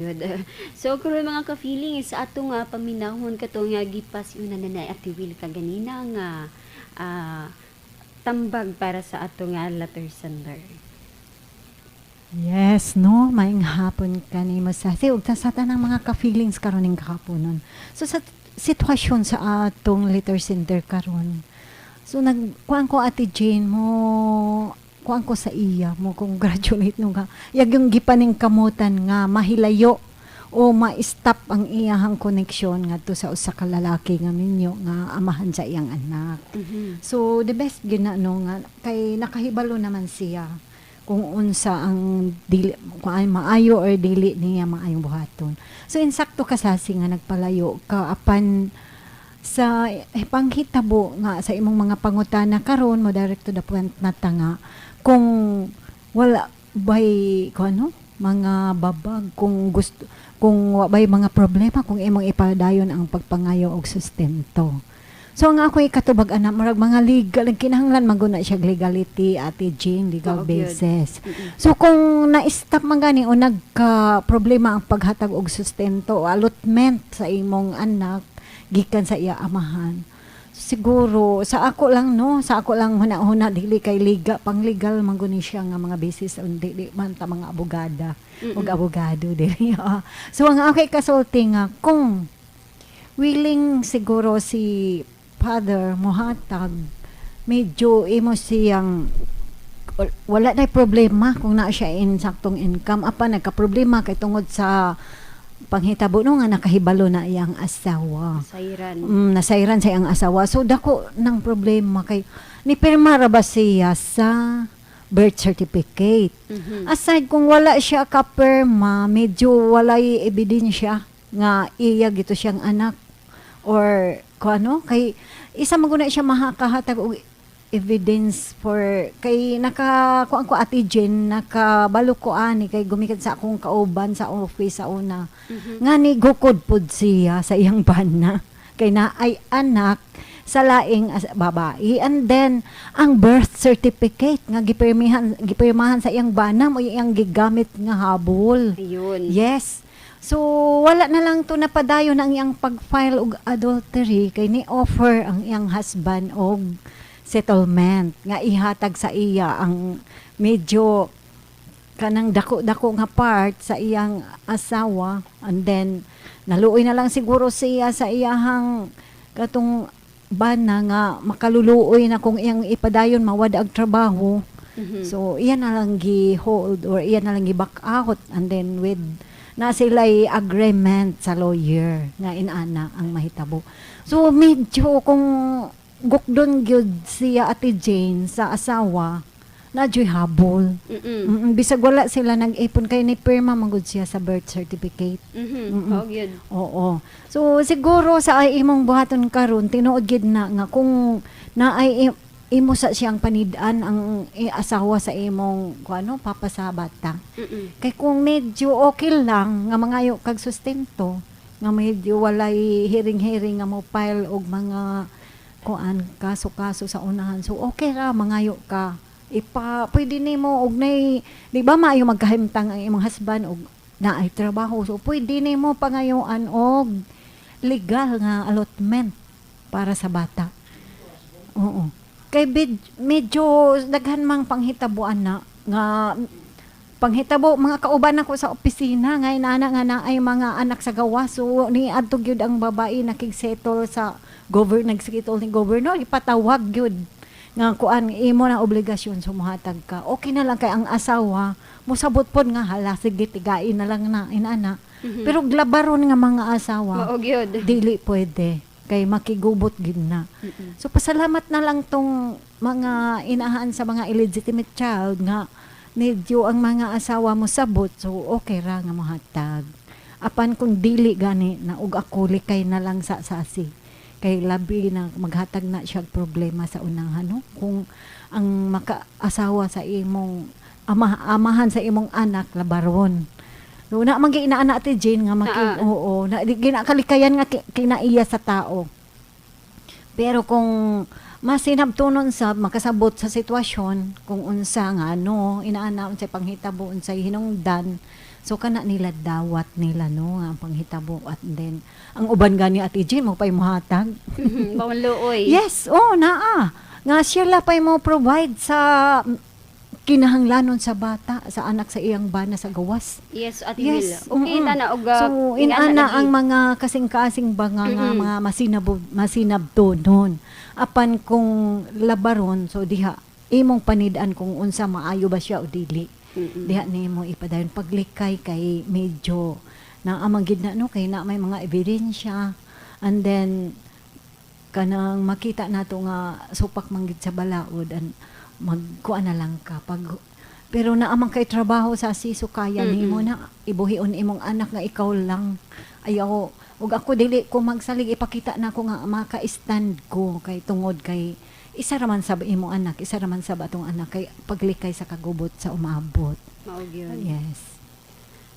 Yun. So karon, mga ka-feeling, sa ato nga paminahon kato nga gipas-una na na Ate Will kaganina nga tambag para sa ato nga letter sender. Yes, no, maayong hapon kanimo sa ug sa tanang mga ka-feelings karon ning kahaponon. So sa sitwasyon sa atong letter sender karon. So nagkuan ko, Ate Jane, mo kuan ko sa iya, mo congratulate no nga yag yung gipaning kamutan nga mahilayo o ma-stop ang iyahang connection ngadto sa usa ka lalaki nga minyo nga amahan sa iyang anak. So the best gyud na, no, nga kay nakahibalo naman siya kung unsa ang dili, kung ay maayo or dili niya maayong buhaton. So insakto kasasi nga nagpalayo ka, apan sa panghitabo nga sa imong mga pangutana karon, mo direct to the point na ta nga kung wala bay kung ano mga babag, kung gusto, kung wa bay mga problema kung imong ipadayon ang pagpangayo og sustento. So ang ako ikatubag ana, murag mga legal ang kinahanglan man gud na siya, legality, Ate Jane, legal Oo, gyud. basis. So kung na-stop man gani o nagka problema ang paghatag og sustento o allotment sa imong anak gikan sa iya amahan. Siguro sa ako lang, no, sa ako lang huna-huna, dili kay liga pang legal man gud ni siya nga mga basis, dili man ta mga abogada ug abogado dili. So ang ako ikasulti nga kung willing siguro si father mohatag, medyo imo siyang wala na problema kung naa siya insaktong income, apan nagka-problema kay tungod sa panghitabo, no, nga nakahibalo na iyang asawa. Sayran. Nasayran sa iyang asawa. So dako ng problema kay ni pirma ra ba siya sa birth certificate. Aside kung wala siya kapirma, medyo walay ebidensya nga iya gito siyang anak or kung ano, kay isa man gud na siya makakahatag og evidence for kay naka kuan ko, Ate Jen, nakabalo ko ani kay gumikan sa akong kauban sa office sa una nga ni gukod pud siya sa iyang bana kay na ay anak sa laing babae, and then ang birth certificate nga gipirmahan sa iyang bana mo iyang gigamit nga habol. Ayun. Yes. So wala na lang to napadayon ang iyang pag-file og adultery kay ni offer ang iyang husband og settlement nga ihatag sa iya ang medyo kanang dako-dako nga part sa iyang asawa, and then naluoy na lang siguro siya sa iyahang katong bana nga makaluluoy na kung iyang ipadayon mawad ang trabaho. So iya na lang gi-hold or iya na lang gi-back out, and then with na sila'y agreement sa lawyer nga inana ang mahitabo. So medyo kung gukdon gyud siya, Ate Jane, sa asawa na joy habol. Bisag wala sila nag-ipon kay ni pirma man gud siya sa birth certificate. Oo, gyud. Oo. So siguro sa ay imong buhaton karon, tinuod gid na nga kung naay imo sa siyang panid-an ang asawa sa imong kung ano papa sa bata. Kay kung medyo okay lang nga mangayo kag sustento, nga medyo walay hiring-hiring nga mo file og mga kuan kaso-kaso sa unahan. So okay ra mangayo ka. Ipa pwede nimo og nay, di ba, maayo magkahimtang ang imong husband og naay trabaho. So pwede nimo pangayoan og legal nga allotment para sa bata. Oo. Kay medyo daghan mang panghitabuan na nga panghitabo, mga kauban ako sa opisina nga inana nga naay mga anak sa gawas, so ni adto gyud ang babae nakig-settle sa governor, nagsettle ni governor, ipatawag gyud nga kuan, imo na obligasyon, sumuhatag ka. Okay na lang kay ang asawa mosabot pod nga, "Hala, sige, tigain na lang na," inana. Pero glabaron nga mga asawa, Mao gyud. dili pwede kay makigubot gid na. So pasalamat na lang tong mga inahan sa mga illegitimate child nga medyo ang mga asawa mo sabot, so okay ra nga mohatag. Apan kung dili gani na, ug ako likay na lang sa sasi kay labi na maghatag na siya og problema sa unahan, no, kung ang makaasawa sa imong ama, amahan sa imong anak, labaron. So, na man inaana, Ate Jane, nga maki oo na di ginakalikayan nga kinaiya sa tao. Pero kung masinabtunon sa makasabot sa sitwasyon kung unsa nga ano inaana, unsay panghitabo, unsay hinungdan. So kana nila, dawat nila, no, ang panghitabo. At then ang uban gani, Ate Jean, mo pay mohatag. Bawang luoy. Yes, oh, naa. Nga siya la pay mo provide sa kinahanglanon sa bata, sa anak sa iyang bana sa gawas. Yes, Ate Will. Yes. Okay na na og So, ingana inana lagi. ang mga kasing-kasing ba nga mga masinabtonon. Apan kung labaron, so diha imong panid-an kung unsa, maayo ba siya o dili. Diha nimo ipadayon paglikay kay medyo naamang gid na, no, kay na may mga ebidensya and then kanang makita nato nga supak man gid sa balaod and magkuan na lang ka pag, pero naamang kay trabaho sa siso, kaya nimo na ibuhion imong anak nga ikaw lang? Ayaw. Ug ako, dili ko magsalig, ipakita na ako nga maka-stand ko kay tungod kay isa ra man sab imong anak, isa ra man sab atong anak, kay paglikay sa kagubot sa umabot. Mao gyud. Yes.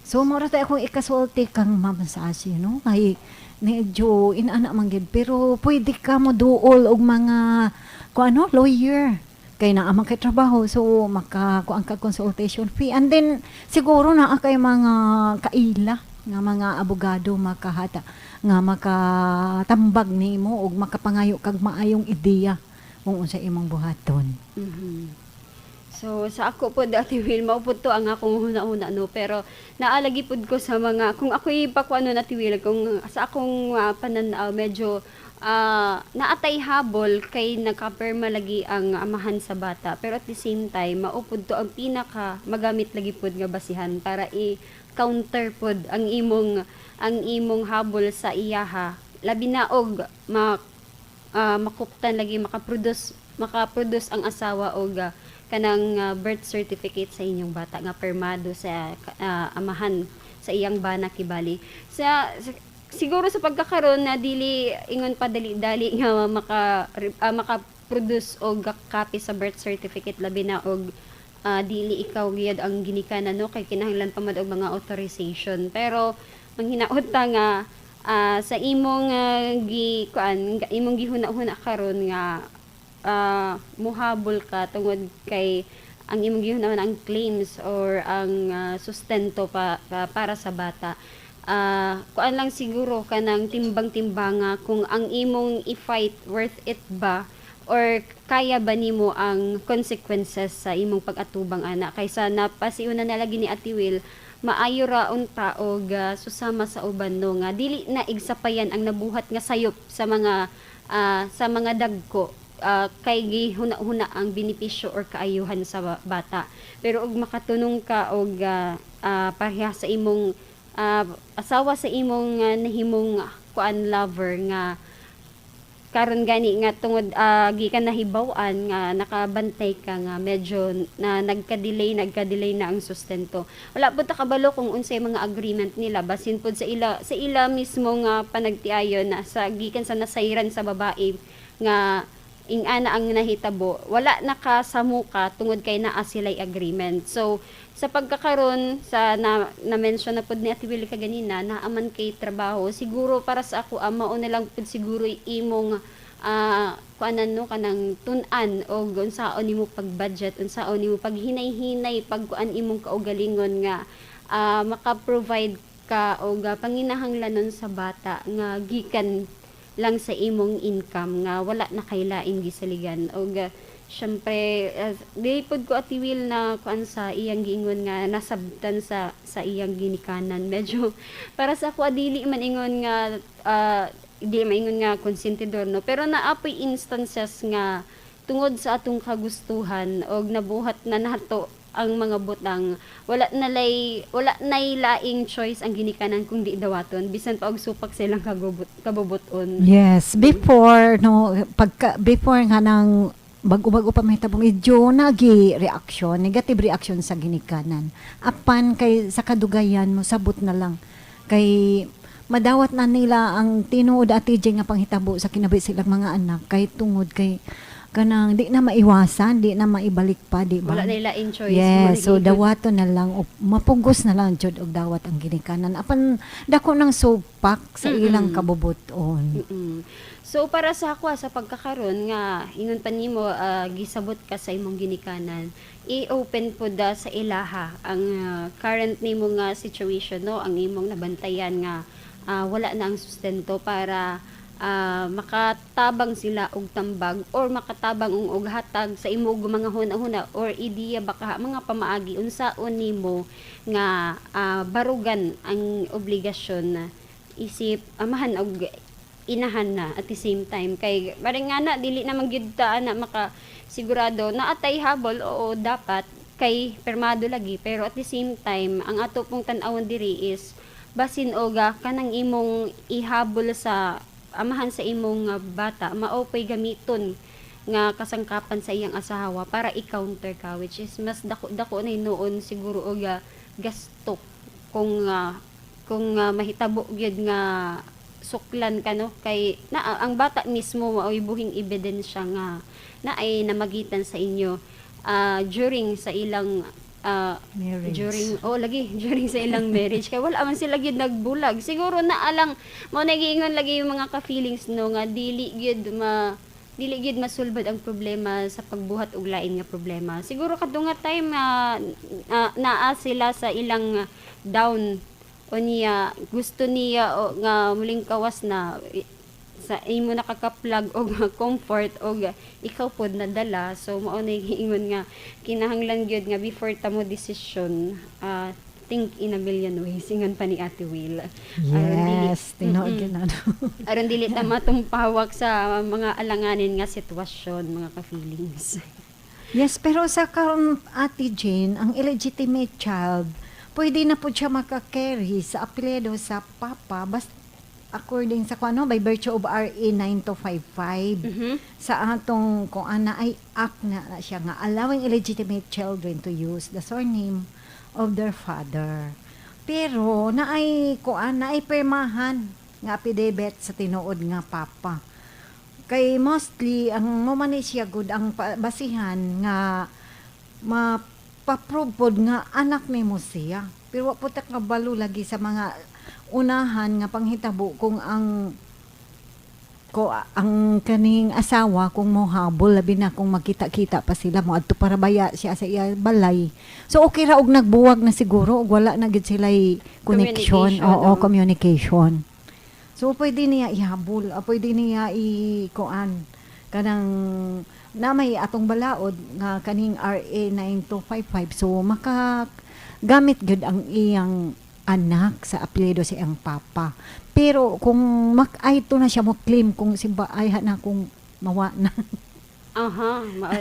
So, mura tayo akong ikasulti kang Ma'am Sasi, no? Kay medyo inana man gid, pero pwede ka mo duol og mga kung ano, lawyer. Kay naa man kay trabaho, so maka kuan ka, consultation fee. And then siguro naa kay mga kaila nga mga abogado makahata nga makatambag nimo og makapangayo kag maayong ideya kung unsa imong buhaton. So sa ako po, Ate Will, mao pud to ang akong huna-huna, no, pero naalagi pud ko sa mga, kung ako'y pakuano na, Ate Will, kung sa akong pananaw, medyo naatay habol kay nakapirma lagi ang amahan sa bata, pero at the same time mao pud to ang pinaka magamit lagi pud nga basihan para i-counter pud ang imong habol sa iyaha, labi na og makuptan lagi, makaproduce ang asawa og kanang birth certificate sa inyong bata nga permado sa amahan sa iyang bana. Kibali sa siguro sa pagkakaron na dili ingon pa dali-dali nga maka-produce og copy sa birth certificate, labi na og dili ikaw giyad ang ginikanan, no, kay kinahanglan pa man og mga authorization. Pero manghinaot ta nga sa imong gi kuan imong gihuna-huna karon nga muhabol ka tungod kay ang imong gihuna-huna ang claims or ang sustento para sa bata, kuan lang siguro, kanang timbang-timbanga kung ang imong i-fight, worth it ba or kaya ba nimo ang consequences sa imong pag-atubang ana. Kaysa napasiuna na lagi ni Ate Will, maayo ra unta og susama sa uban, no, nga dili na igsapayan ang nabuhat nga sayop sa mga dagko, kay gihuna-huna ang benepisyo or kaayuhan sa bata. Pero og makatunong ka og pareha sa imong asawa sa imong nahimong kuan, lover, nga karon gani nga tungod gikan nahibaw-an nga nakabantay ka nga medyo na nagka-delay na ang sustento, wala pud ta kabalo kung unsay mga agreement nila. Basin pud sa ila mismo nga panagtiayon na sa gikan sa nasayran sa babae nga ing-ana ang nahitabo, wala nakasamuka tungod kay naa sila'y agreement. So sa pagkakaron sa na mention na pud ni Ate Willie kaganina, naaman kay trabaho, siguro para sa ako, mao na lang pud siguro imong kuanan, no, kanang tun-an og unsaon nimo pag-budget, unsaon nimo paghinay-hinay pagkuan imong kaugalingon nga maka-provide ka og panginahanglanon sa bata nga gikan lang sa imong income nga wala na kay laing gisaligan. Og syempre, di pod ko, Ate Will, na kuan sa iyang giingon nga nasabtan sa iyang ginikanan. Medyo para sa ako, dili man ingon nga di maingon nga konsentidor, no, pero naapoy instances nga tungod sa atong kagustuhan og nabuhat na nato ang mga butang, wala nay laing choice ang ginikanan kung di dawaton bisan pa og supak silang kabubuton. Yes, before, no, pagka before nga nang bago-bago pa mahitabo, medyo nagi reaction, negative reaction sa ginikanan. Apan kay sa kadugayan mo sabot na lang kay madawat na nila ang tinuod, Ate Jeng, nga panghitabo sa kinabuhi silang mga anak kay tungod kay Kanang di na maiwasan, di na maibalik pa, di ba? Wala na lain choice. Yes, so Mo dawaton na lang o mapugos na lang jud og dawat ang ginikanan. Apan dako ng supak sa ilang kabubuton. So para sa ako sa pagkakaron nga ingon pa nimo, gisabot ka sa imong ginikanan, i-open po da sa ilaha ang current nimo nga situation, no, ang imong nabantayan nga wala na ang sustento para makatabang sila og tambag or makatabang og hatag sa imo og mga huna-huna or ideya baka, mga pamaagi unsaon nimo nga barugan ang obligasyon na isip amahan og inahan na at the same time, kay bareng nga na dili na magyud ta na maka sigurado na atay habol. Oo, dapat kay permado lagi, pero at the same time ang ato pong tan-awon diri is basin oga kanang imong ihabol sa amahan sa imong bata mao pay gamiton nga kasangkapan sa iyang asawa para i-counter ka, which is mas dako dako na noon siguro og gasto kung mahitabo gyud nga suklan ka, no, kay na ang bata mismo mao'y buhing ebidensya nga na ay namagitan sa inyo during sa ilang marriage. During, oh lagi, during sa ilang marriage, kay wala man sila gyud nagbulag siguro na alang mo nagiingon lagi yung mga ka-feelings, no, nga dili gyud masulbad ang problema sa pagbuhat og lain nga problema. Siguro kadto nga time naa sila sa ilang down o niya gusto niya o nga muling kawas na sa imo nakakaplag og comfort og ikaw pod nadala. So mao na giingon nga kinahanglan gyud nga before ta mo desisyon, think in a million ways, ingon pa ni Ate Will. Aron dili Yes, tinuod gyud na, no. Aron dili ta matumpawak sa mga alanganin nga sitwasyon, mga ka-feelings. Yes, pero sa karon, Ate Jane, ang illegitimate child, pwede na po siya maka-carry sa apelyido sa papa basta according sa kuno by virtue of RA 9255 sa atong kung ana ay act na siya nga allowing illegitimate children to use the surname of their father. Pero naay kuan, naay pirmahan nga affidavit sa tinuod nga papa. Kay mostly ang mo man ni siya good ang basihan nga mapaprove pod nga anak nimo siya. Pero wa po ta kabalo lagi sa mga unahan nga panghitabo kung ang ko ang kaning asawa kung mohabol, labi na kung magkita-kita pa sila, moadto para baya siya sa iya balay. So okay ra og nagbuwag na siguro og wala na gid sila connection. Communication, Oo, oo. Communication. So pwede niya ihabol, pwede niya i kuan kanang na may atong balaod nga kaning RA 9255, so maka gamit gyud ang iyang anak sa apelyido sa iyang papa. Pero kung mak ay ito na siya mo claim kung simba ay na kung mawa na. Aha, mao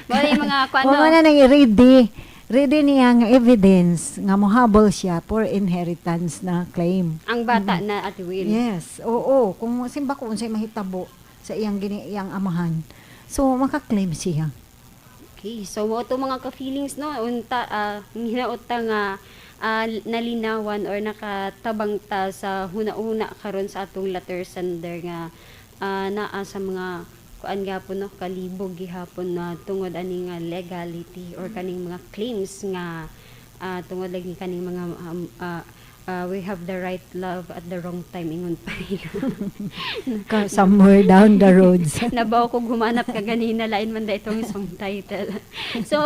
mao yung mga kuan. Mao na nang ready. Ready niya nga evidence nga mohabol siya for inheritance na claim. Ang bata na, Ate Will. Yes, oo. Kung simba ko unsay mahitabo sa iyang gini iyang amahan. So maka-claim siya. Okay, so mo to mga ka-feelings, no, unta hinaot ta nga nalinawan or nakatabang ta sa huna-huna karon sa atong letter sender nga naa sa mga kuan gapon, no, kalibog gihapon na tungod ani nga legality or kaning mga claims nga tungod lagi kaning mga we have the right love at the wrong time, ingon pa nila. Somewhere down the roads. Nabaw ko gumanap ka ganina, lain man da itong song title. So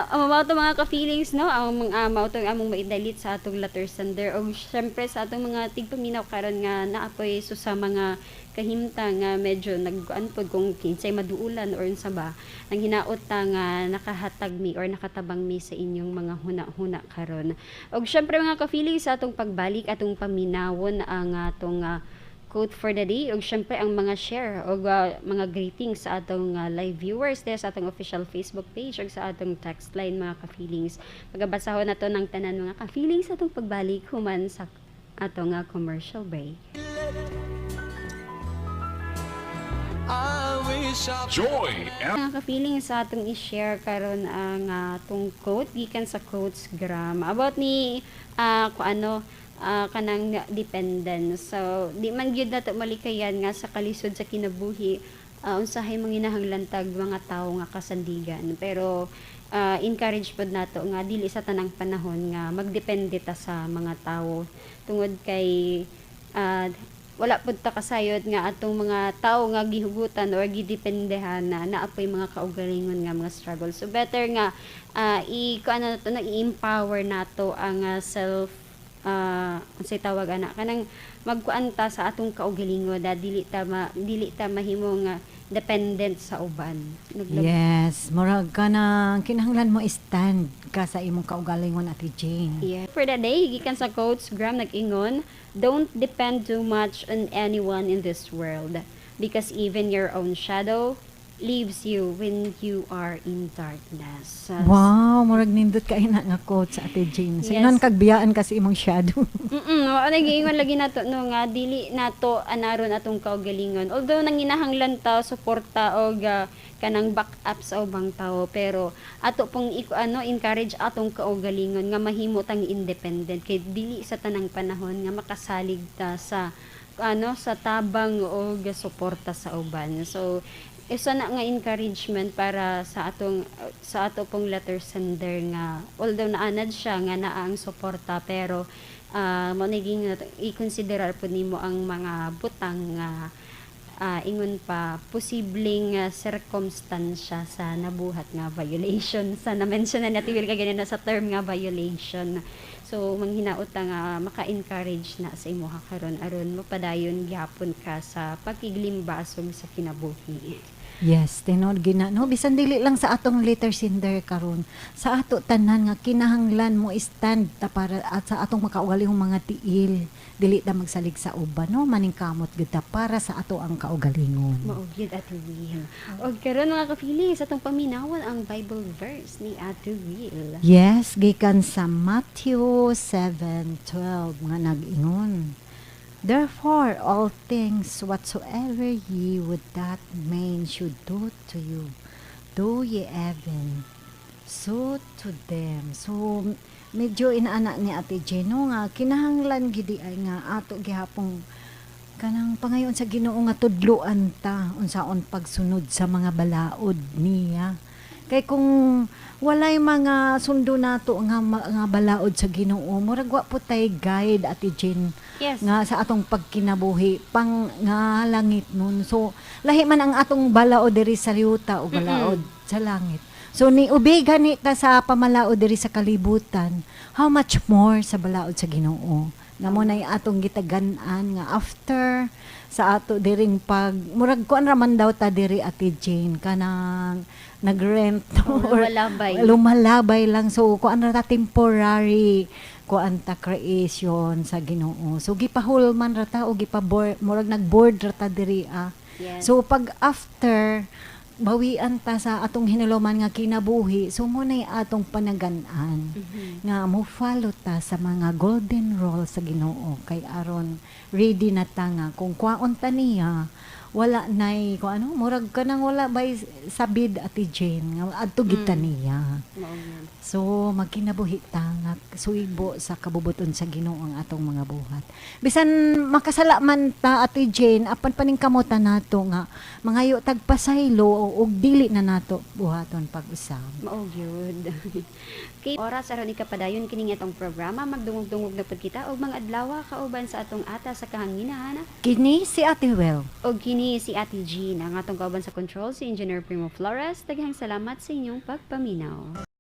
mao to, mga ka-feelings, no, ang mga mao to ang among maidalit sa atong letter sender og syempre sa atong mga tigpaminaw karon nga naapoy so sa mga kahimta nga medyo nagkuan pod kung kinsay maduulan or unsa ba ang hinaot ta nga nakahatag mi or nakatabang mi sa inyong mga huna-huna karon. Og syempre, mga ka-feelings, sa atong pagbalik atong paminawon ang atong quote for the day ug syempre ang mga share og mga greetings sa atong live viewers there sa atong official Facebook page ug sa atong text line, mga ka-feelings. Pagabasahon nato ng tanan, mga ka-feelings, sa atong pagbalik human sa atong commercial break. I wish I Joy Mga ka-feelings, sa atong i-share karon ang atong quote gikan sa Quotesgram about ni kung ano kanang dependence. So di man gyud nato malikayan nga sa kalisod sa kinabuhi. Unsahay manginahanglan tag mga tawo nga kasandigan, pero encourage pod nato nga dili sa tanang panahon nga magdepende ta sa mga tawo tungod kay wala pud ta kasayod nga atong mga tawo nga gihugutan or gidependehan na naa poy mga kaugalingon nga mga struggle. So better nga i kuan na nato na i-empower nato ang self, unsay tawag ana, kanang magkuan ta sa atong kaugalingon da dili ta mahimo nga dependent sa uban. Yes, murag ka na kinahanglan mo stand ka sa imong kaugalingon, Ate Jane. Yeah. For the day, gikan sa Coach Graham, nag-ingon, "Don't depend too much on anyone in this world because even your own shadow leaves you when you are in darkness." Wow, murag nindot kay na nga quote sa Ate Jane. So, inon kag biyaan kasi imong shadow. Mao nagiingon lagi nato, no, nga dili nato anaron atong kaugalingon. Although nanginahanglan ta suporta og kanang backup sa ubang tawo, pero ato pong iko ano encourage atong kaugalingon nga mahimo tang independent kay dili sa tanang panahon nga makasalig ta sa ano, sa tabang o suporta sa uban. So isa na nga encouragement para sa ato pong letter sender nga although naanad siya nga naa ang suporta, pero mo naging i-considerar po nimo ang mga butang nga ingon pa posibleng circumstansya sa nabuhat nga violation sa na-mention na natin Will kaganina sa term nga violation. So manghinaot ta nga maka-encourage na sa imuha karon aron mapadayon gyapon ka sa pagkiglimbasog sa kinabuhi. Yes, tinuod gina, no, bisan dili lang sa atong letter sender karon, sa ato tanan nga kinahanglan mo stand ta para at sa atong makaugalingong mga tiil, dili ta magsalig sa uban, no, maningkamot gid ta para sa ato ang kaugalingon. Mao gyud, Ate Will. Og karon, mga kapili, sa atong paminawan ang Bible verse ni Ate Will. Yes, gikan sa Matthew 7:12 nga nag-ingon, "Therefore, all things whatsoever ye would that men should do to you, do ye even so to them." So, medyo inaana ni Ate Jeno nga kinahanglan gidi ay nga ato gihapong kanang pangayon sa Ginoo nga tudluan ta unsaon pagsunod sa mga balaod niya. Kay kung walay mga sundo nato nga nga balaod sa Ginoo, murag wa po tay guide, Ate Jen, nga sa atong pagkinabuhi pang nga langit nun. So lahi man ang atong balaod diri sa yuta o balaod sa langit. So ni ubi gani ta sa pamalaod diri sa kalibutan, how much more sa balaod sa Ginoo? Nga mo nay atong gitagan-an nga after sa ato diring pag murag kuan ra man daw ta diri, Ate Jane, kanang nagrent O, or lumalabay. Lumalabay lang. So kuan ra ta, temporary kuan ta, creation sa Ginoo. So gipahulman ra ta o gipa murag nagboard ra ta diri ah. So pag after bawian ta sa atong hinuloman nga kinabuhi, so mo nay atong panagan-an nga mo follow ta sa mga golden rule sa Ginoo kay aron ready na ta nga kung kwaon ta niya, wala nay kung ano, murag kanang wala bay sabid, Ate Jane, nga adto gid ta niya. Mao gyud. So magkinabuhi ta nga suibo sa kabubuton sa Ginoo ang atong mga buhat. Bisan makasala man ta, Ate Jane, apan paningkamutan nato nga mangayo tag pasaylo ug dili na nato buhaton pag-usab. Mao gyud. Okay, oras aron ikapadayon kining atong programa, magdungog-dungog na pud kita og mga adlaw kauban sa atong ata sa kahanginan. Kini si Ate Will. Og kini si Ate Jean, ang atong kauban sa control si Engineer Primo Flores. Daghang salamat sa inyong pagpaminaw.